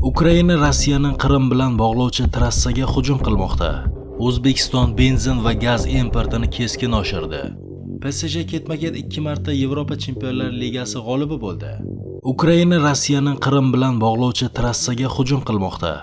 Ukraina Rossiyaning Qrim bilan bog'lovchi trassaga hujum qilmoqda. O'zbekiston benzin va gaz importini keskin oshirdi. PSG ketma-ket ikki marta Yevropa Chempionlar Ligasi g'olibi bo'ldi. Ukraina Rossiyaning Qrim bilan bog'lovchi trassaga hujum qilmoqda.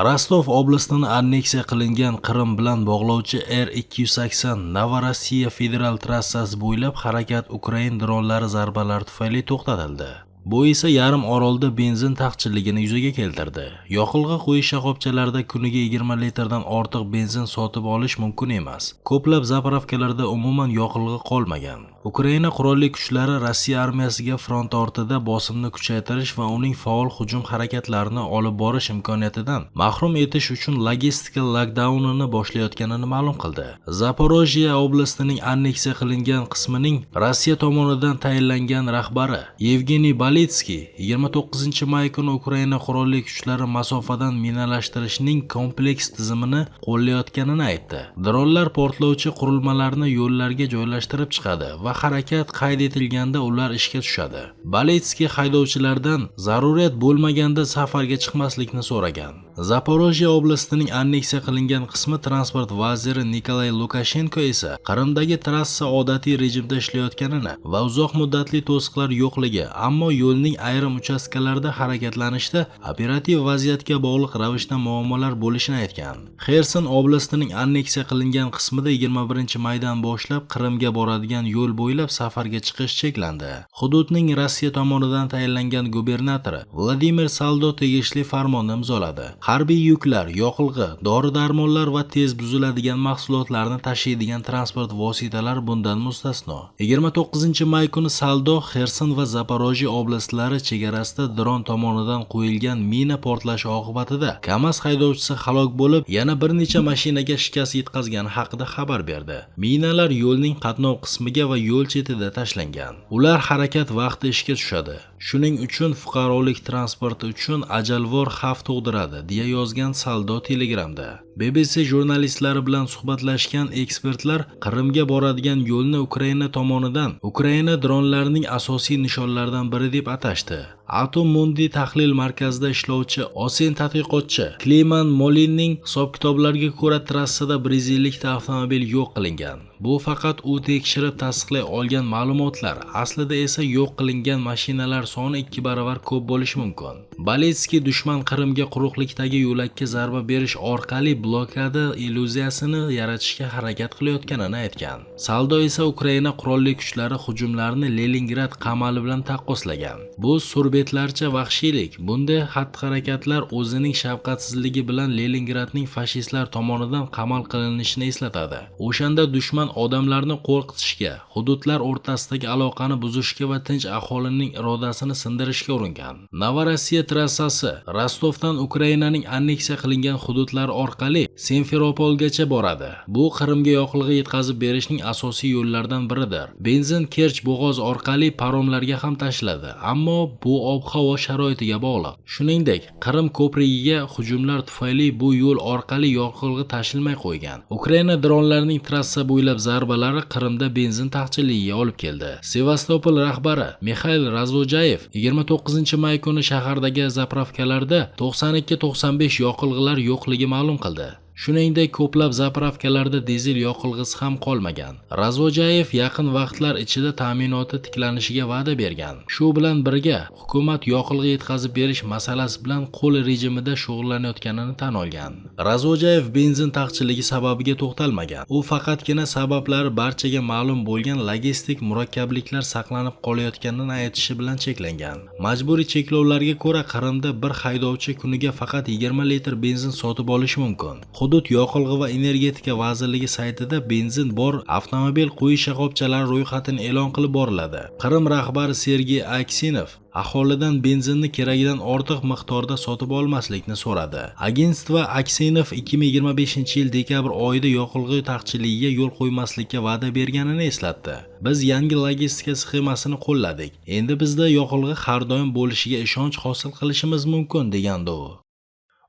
Rostov oblastini anneksiya qilingan Qrim bilan bog'lovchi R280 Novorossiya federal trassasi bo'ylab harakat ukrain dronlari zarbalari tufayli to'xtatildi. Bu esa yarim orolda benzin taqchilligini yuzaga keltirdi. Yoqilg'i quyish shoxobchalarida kuniga 20 litrdan ortiq benzin sotib olish mumkin emas. Ko'plab заправка larda umuman yoqilg'i qolmagan. Ukraina qurolli kuchlari Rossiya armiyasiga front ortida bosimni kuchaytirish va uning faol hujum harakatlarini olib borish imkoniyatidan mahrum etish uchun logistika lokdaunini boshlayotganini ma'lum qildi. Zaporojye oblastining anneksiya qilingan qismining Rossiya tomonidan tayinlangan rahbari Yevgeniy Balitskiy 29-may kuni Ukraina qurolli kuchlari masofadan minalashtirishning kompleks tizimini qo'llayotganini aytdi. Dronlar portlovchi qurilmalarni yo'llarga joylashtirib chiqadi va harakat qayd etilganda ular ishga tushadi. Balitskiy haydovchilardan zaruriyat bo'lmaganda safarga chiqmaslikni so'ragan. Zaporojye oblastining anneksiya qilingan qismi transport vaziri Nikolay Lukashenko esa Qrimdagi trassa odatiy rejimda ishlayotganini va uzoq muddatli to'siqlar yo'qligi, ammo yo'lning ayrim uchastkalarida harakatlanishda operativ vaziyatga bog'liq ravishda muammolar bo'lishini aytgan. Xerson oblastining anneksiya qilingan qismida 21-maydan boshlab Qrimga boradigan yo'l bo'ylab safarga chiqish cheklandi. Hududning Rossiya tomonidan tayinlangan gubernatori Vladimir Saldo tegishli farmonni imzoladi. Harbiy yuklar, yoqilg'i, dori-darmonlar va tez buziladigan mahsulotlarni tashiydigan transport vositalari bundan mustasno. 29-may kuni Saldo Xerson va Zaporojye oblastlari chegarasida dron tomonidan qo'yilgan mina portlashi oqibatida KAMAZ haydovchisi halok bo'lib, yana bir necha mashinaga shikast yetkazgani haqida xabar berdi. Minalar yo'lning qatnov qismiga va yo'l chetida tashlangan. Ular harakat vaqti ishga tushadi. Shuning uchun fuqarolik transporti uchun ajalvor xavf tug'diradi, deya yozgan Saldo Telegramda. BBC jurnalistlari bilan suhbatlashgan ekspertlar Qrimga boradigan yo'lni Ukraina tomonidan Ukraina dronlarining asosiy nishonlaridan biri deb atashdi. Atom Mundi tahlil markazida ishlovchi OSEN tadqiqotchi Kliman Molinning hisob-kitoblariga ko'ra, trassada 150 ta avtomobil yo'q qilingan. Bu faqat u tekshirib tasdiqlay olgan ma'lumotlar. Aslida esa yo'q qilingan mashinalar soni ikki baravar ko'p bo'lishi mumkin. Balitskiy dushman Qrimga quruqlikdagi yo'lakka zarba berish orqali blokada illyuziyasini yaratishga harakat qilayotganini aytgan. Saldo esa Ukraina qurolli kuchlari hujumlarini Leningrad qamali bilan taqqoslagan. Bu surbetlarcha vahshiylik. Bunday xatti-harakatlar o'zining shafqatsizligi bilan Leningradning fashistlar tomonidan qamal qilinishini eslatadi. O'shanda dushman odamlarni qo'rqitishga, hududlar o'rtasidagi aloqani buzishga va tinch aholining irodasini sindirishga uringan. Novorossiya trassasi Rostovdan Ukrainaning anneksiya qilingan hududlari orqali Simferopolgacha boradi. Bu Qrimga yoqilg'i yetkazib berishning asosiy yo'llaridan biridir. Benzin Kerch bo'g'ozi orqali paromlarga ham tashiladi, ammo bu ob-havo sharoitiga bog'liq. Shuningdek, Qrim ko'prigiga hujumlar tufayli bu yo'l orqali yoqilg'i tashilmay qo'ygan. Ukraina dronlarining trassa bo'ylab zarbalari Qrimda benzin taqchilligiga olib keldi. Sevastopol rahbari Mixail Razvojayev 29-may kuni shahardagi заправка larda 92-95 yoqilg'ilar yo'qligi ma'lum qildi. Shuningdek, ko'plab заправка larda dizel yoqilg'isi ham qolmagan. Razvojayev yaqin vaqtlar ichida ta'minoti tiklanishiga va'da bergan. Shu bilan birga, hukumat yoqilg'i yetkazib berish masalasi bilan qo'l rejimida shug'ullanayotganini tan olgan. Razvojayev benzin taqchilligi sababiga to'xtalmagan. U faqatgina sabablari barchaga ma'lum bo'lgan logistik murakkabliklar saqlanib qolayotganini aytishi bilan cheklangan. Majburiy cheklovlarga ko'ra, Qrimda bir haydovchi kuniga faqat 20 litr benzin sotib olishi mumkin. Hudud yoqilg'i va energetika vazirligi saytida benzin bor avtomobil quyish shoxobchalari ro'yxatini e'lon qilib boriladi. Qrim rahbari Sergey Aksinov aholidan benzinni keragidan ortiq miqdorda sotib olmaslikni so'radi. Agentstvo Aksinov 2025-yil dekabr oyida yoqilg'i taqchilligiga yo'l qo'ymaslikka va'da berganini eslatdi. Biz yangi logistika sxemasini qo'lladik. Endi bizda yoqilg'i har doim bo'lishiga ishonch hosil qilishimiz mumkin, degandi u.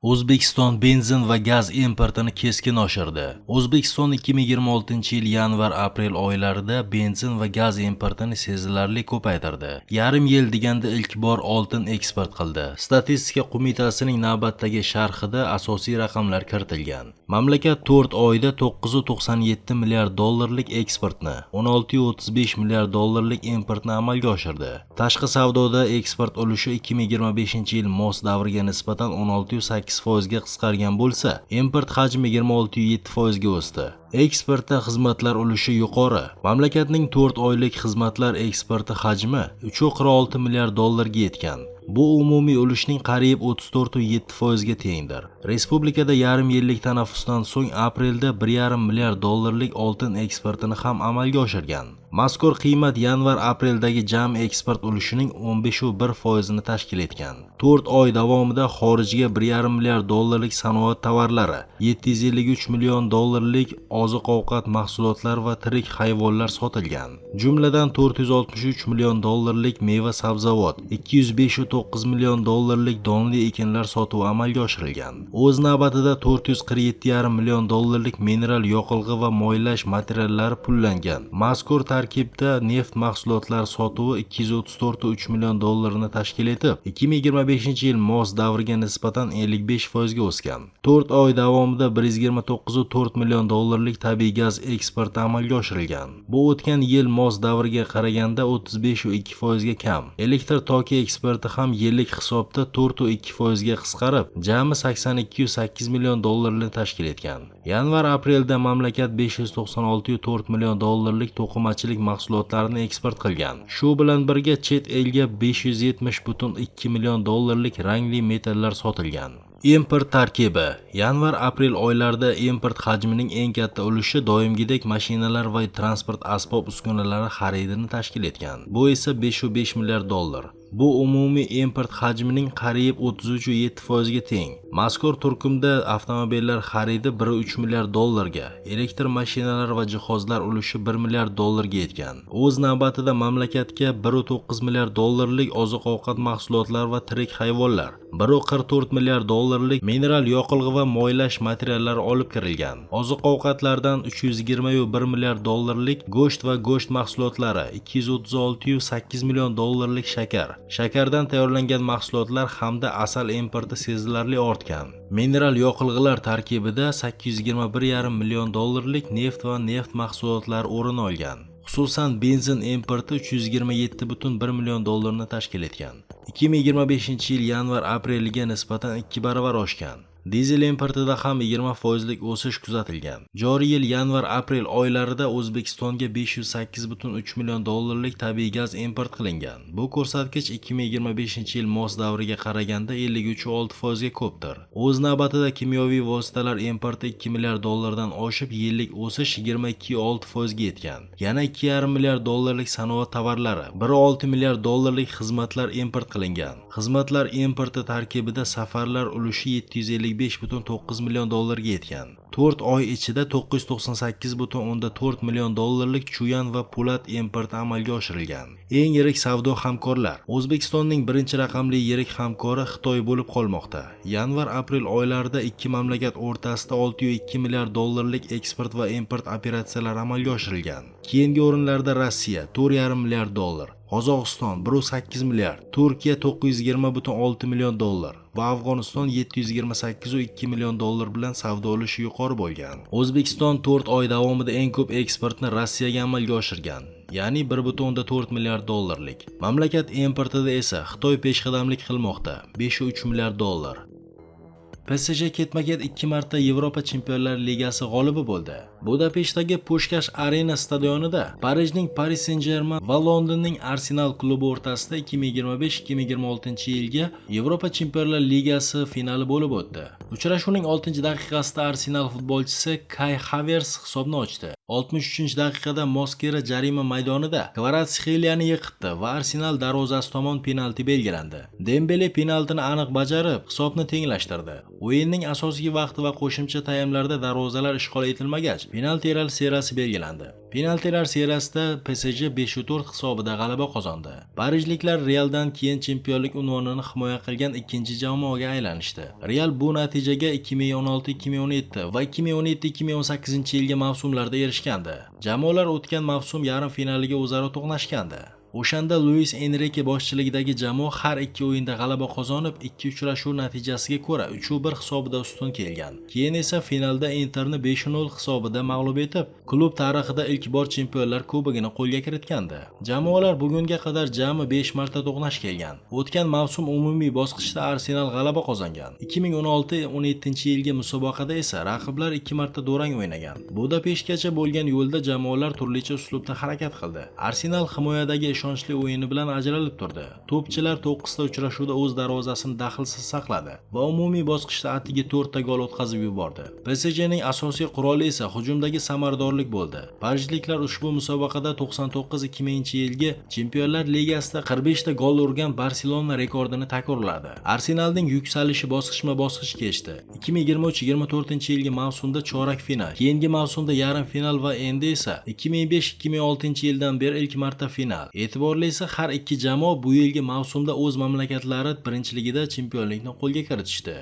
O'zbekiston benzin va gaz importini keskin oshirdi. O'zbekiston 2026-yil yanvar-aprel oylarida benzin va gaz importini sezilarli ko'paytirdi. Yarim yil deganda ilk bor oltin eksport qildi. Statistika qo'mitasining navbatdagi sharhida asosiy raqamlar kiritilgan. Mamlakat 4 oyda 9,97 milliard dollarlik eksportni, 16,35 milliard dollarlik importni amalga oshirdi. Tashqi savdoda eksport ulushi 2025-yil mos davriga nisbatan 16,8% ga qisqargan bo'lsa, import hajmi 26,7% ga o'sdi. Eksportda xizmatlar ulushi yuqori. Mamlakatning 4 oylik xizmatlar eksporti hajmi 3,46 milliard dollarga yetgan. Bu umumiy ulushning qariyb 34,7% ga tengdir. Respublikada yarim yillik tanaffusdan so'ng aprelda 1,5 milliard dollarlik oltin eksportini ham amalga oshirgan. Mazkur qiymat yanvar-apreldagi jami eksport ulushining 15,1% ni tashkil etgan. 4 oy davomida xorijga 1,5 milliard dollarlik sanoat tovarlari, 753 million dollarlik oziq-ovqat mahsulotlari va tirik hayvonlar sotilgan. Jumladan 463 million dollarlik meva-sabzavot, 205,9 million dollarlik donli ekinlar sotuvi amalga oshirilgan. O'z navbatida 447,5 million dollarlik mineral yoqilg'i va moylash materiallari pullangan. Mazkur tarkibda neft mahsulotlari sotuvi 234,3 million dollarni tashkil etib, 2025-yil mos davriga nisbatan 55% ga o'sgan. 4 oy davomida 129,4 million dollarlik tabiiy gaz eksporti amalga oshirilgan. Bu o'tgan yil mos davriga qaraganda 35,2% ga kam. Elektr toki eksporti ham yillik hisobda 4,2% ga qisqarib, jami 82,8 million dollarni tashkil etgan. Yanvar-aprelda mamlakat 596,4 million dollarlik to'qimachilik mahsulotlarini eksport qilgan. Shu bilan birga chet elga 570,2 million dollarlik rangli metallar sotilgan. Import tarkibi. Yanvar-aprel oylarida import hajmining eng katta ulushi doimgidek mashinalar va transport asbob uskunalari xaridini tashkil etgan. Bu esa 5,5 milliard dollar. Bu umumiy import hajmining qariyb 33,7% ga teng. Mazkur turkumda avtomobillar xaridi 1,3 milliard dollarga, elektr mashinalar va jihozlar ulushi 1 milliard dollarga yetgan. O'z navbatida mamlakatga 1,9 milliard dollarlik oziq-ovqat mahsulotlari va tirik hayvonlar, 1,44 milliard dollarlik mineral yoqilg'i va moylash materiallari olib kirilgan. Oziq-ovqatlardan 321 milliard dollarlik go'sht va go'sht mahsulotlari, 236,8 million dollarlik shakar, shakardan tayyorlangan mahsulotlar hamda asal importi sezilarli ortgan. Mineral yoqilg'ilar tarkibida 821,5 million dollarlik neft va neft mahsulotlari o'rin olgan. Xususan, benzin importi 327,1 million dollarni tashkil etgan. 2025-yil yanvar-apreliga nisbatan 2 baravar oshgan. Dizel importida ham 20% lik o'sish kuzatilgan. Joriy yil yanvar-aprel oylarida O'zbekistonga 508,3 million dollarlik tabiiy gaz import qilingan. Bu ko'rsatkich 2025-yil mos davriga qaraganda 53,6% ga ko'pdir. O'z navbatida kimyoviy vositalar importi 2 milliard dollardan oshib, yillik o'sish 22,6% ga yetgan. Yana 2,5 milliard dollarlik sanoat tovarlari, 1,6 milliard dollarlik xizmatlar import qilingan. Xizmatlar importi tarkibida safarlar ulushi 755,9 million dollarga yetgan. 4 oy ichida 998,4 million dollarlik chuyan va po'lat importi amalga oshirilgan. Eng yirik savdo hamkorlar. O'zbekistonning birinchi raqamli yirik hamkori Xitoy bo'lib qolmoqda. Yanvar-aprel oylarida ikki mamlakat o'rtasida 6,2 milliard dollarlik eksport va import operatsiyalari amalga oshirilgan. Keyingi o'rinlarda Rossiya 4,5 milliard dollar, Qozog'iston 1,8 milliard, Turkiya 920,6 million dollar va Afg'oniston 728,2 million dollar bilan savdo ulushi yuqori bo'lgan. O'zbekiston 4 oy davomida eng ko'p eksportni Rossiyaga amalga oshirgan, ya'ni 1,4 milliard dollarlik. Mamlakat importida esa Xitoy peshqadamlik qilmoqda, 5,3 milliard dollar. PSG ketma-ket 2 marta Yevropa Chempionlar Ligasi g'olibi bo'ldi. Budapeshtdagi Pushkash Arena stadionida Parijning Paris Saint-Germain va Londonning Arsenal klubi o'rtasida 2025-2026 yilgi Yevropa Chempionlar Ligasi finali bo'lib o'tdi. Uchrashuvning 6-daqiqasida Arsenal futbolchisi Kai Havertz hisobni ochdi. 63-daqiqada Moskera jarima maydonida Kvaratskheliyani yiqitdi va Arsenal darvozasi tomon penalti belgilandi. Dembele penaltini aniq bajarib, hisobni tenglashtirdi. O'yinning asosiy vaqti va qo'shimcha taymlarda darvozalar ishg'ol etilmagach, penaltilar seriyasi belgilandi. Penaltilar seriyasida PSG 5-4 hisobida g'alaba qozondi. Parijliklar Realdan keyin chempionlik unvonini himoya qilgan ikkinchi jamoaga aylanishdi. Real bu natijaga 2016-2017 va 2017-2018 yilgi mavsumlarda erishgandi. Jamoalar o'tgan mavsum yarim finaliga o'zaro to'qnashgandi. O'shanda Luis Enrike boshchiligidagi jamoa har ikki o'yinda g'alaba qozonib, ikki uchrashuv natijasiga ko'ra 3-1 hisobida ustun kelgan. Keyin esa finalda Interni 5-0 hisobida mag'lub etib, klub tarixida ilk bor Chempionlar Kubogini qo'lga kiritgandi. Jamoalar bugunga qadar jami 5 marta to'qnash kelgan. O'tgan mavsum umumiy bosqichda Arsenal g'alaba qozongan. 2016-17 yilgi musobaqada esa raqiblar ikki marta durang o'ynagan. Budapeshtgacha bo'lgan yo'lda jamoalar turlicha uslubda harakat qildi. Arsenal himoyadagi ishonchli o'yini bilan ajralib turdi. To'pchilar 9 ta uchrashuvda o'z darvozasini daxlsiz saqladi va umumiy bosqichda atigi 4 ta gol o'tkazib yubordi. PSJning asosiy quroli esa hujumdagi samaradorlik bo'ldi. Parijliklar ushbu musobaqada 99-2000 yilgi Chempionlar Ligasida 45 ta gol urgan Barselona rekordini takrorladi. Arsenalning yuksalishi bosqichma-bosqich kechdi. 2023-24 yilgi mavsumda chorak final, keyingi mavsumda yarim final va endi esa 2005-2006 yildan beri ilk marta final. E'tiborlisi, har ikki jamoa bu yilgi mavsumda o'z mamlakatlari birinchiligida chempionlikni qo'lga kiritishdi.